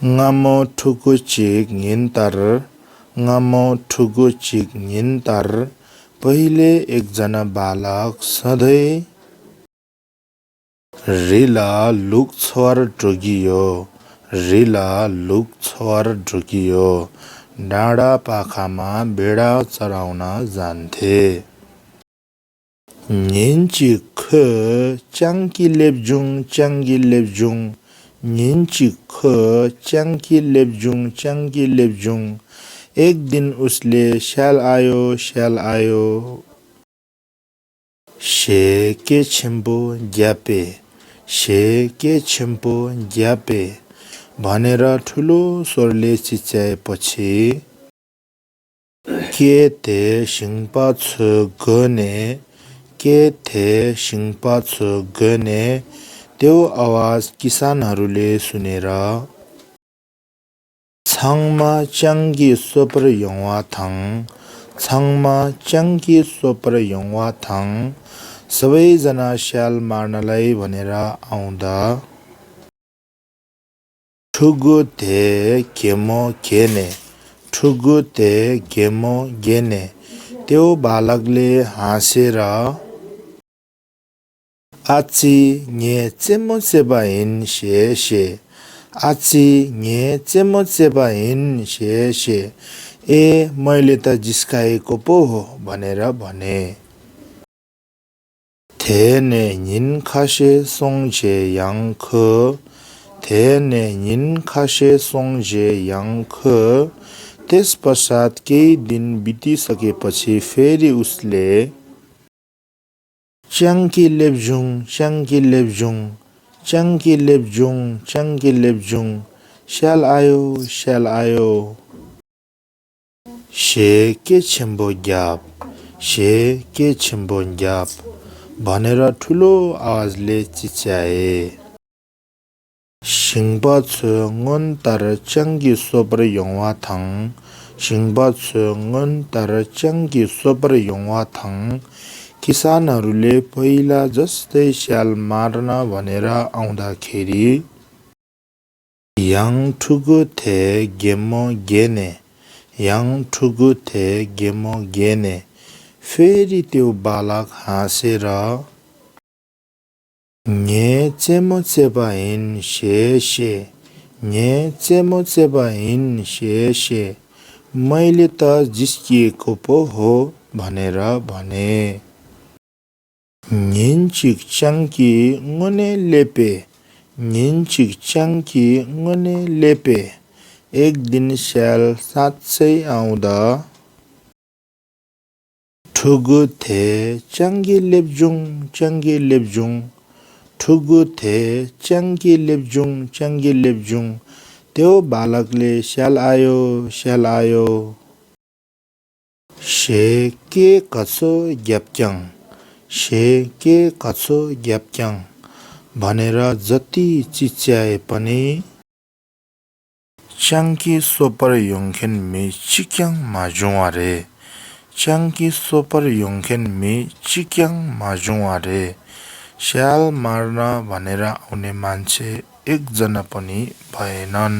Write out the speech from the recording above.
ngamo thugu chik ngin tar ngamo thugu chik ngin tar पहिले एकजना बालक सधैँ रिला लुक छोर ढुकियो रिला लुक छोर ढुकियो डाँडा पाखामा बेडा चराउन जान्थे निन्चिख च्याङ्की लेप्जुङ च्याङ्की लेप्जुङ निन्चिख च्याङ्की लेप्जुङ एक दिन उसले स्याल आयो शे के छिम्पो ग्यापे भनेर ठुलो स्वरले चिच्याएपछि के थे सिङपा छु गने त्यो आवाज किसानहरूले सुनेर छाङमा च्याङ्गी सोपर यौवा थाङ सबैजना स्याल मार्नलाई भनेर आउँदा ठुगु थे घेमो घेने त्यो बालकले हाँसेर आची nye चेमो चेबाइन शे ए मैले त जिस्काएको पो हो भनेर भने थेने निन खासे सोङजे याङ्ख त्यस पश्चात केही दिन बितिसकेपछि फेरि उसले च्याङ्की लेप्जुङ स्याल आयो शे के छिम्बो ग्याप भनेर ठुलो आवाजले चिच्याए सिङपा छु ngन tar च्याङ्गी सोपर यौवा थाङ किसानहरूले पहिला जस्तै स्याल मार्न भनेर आउँदाखेरि याङ ठुगु थे गेमो गेने फेरि त्यो बालक हाँसेर nye चेमो चेबाइन शे मैले त जिस्किएको पो हो भनेर भने निन्चिक च्याङ्की ngone लेपे एक दिन स्याल साँच्चै आउँदा ठुगु थे च्याङ्की लेप्जुङ त्यो बालकले स्याल आयो शे के कछो ग्याप्क्याङ भनेर जति चिच्याए पनि च्याङ्की सोपर योङखेन मी चिक्याङ माजुवारे स्याल मार्न भनेर आउने मान्छे एकजना पनि भएनन्।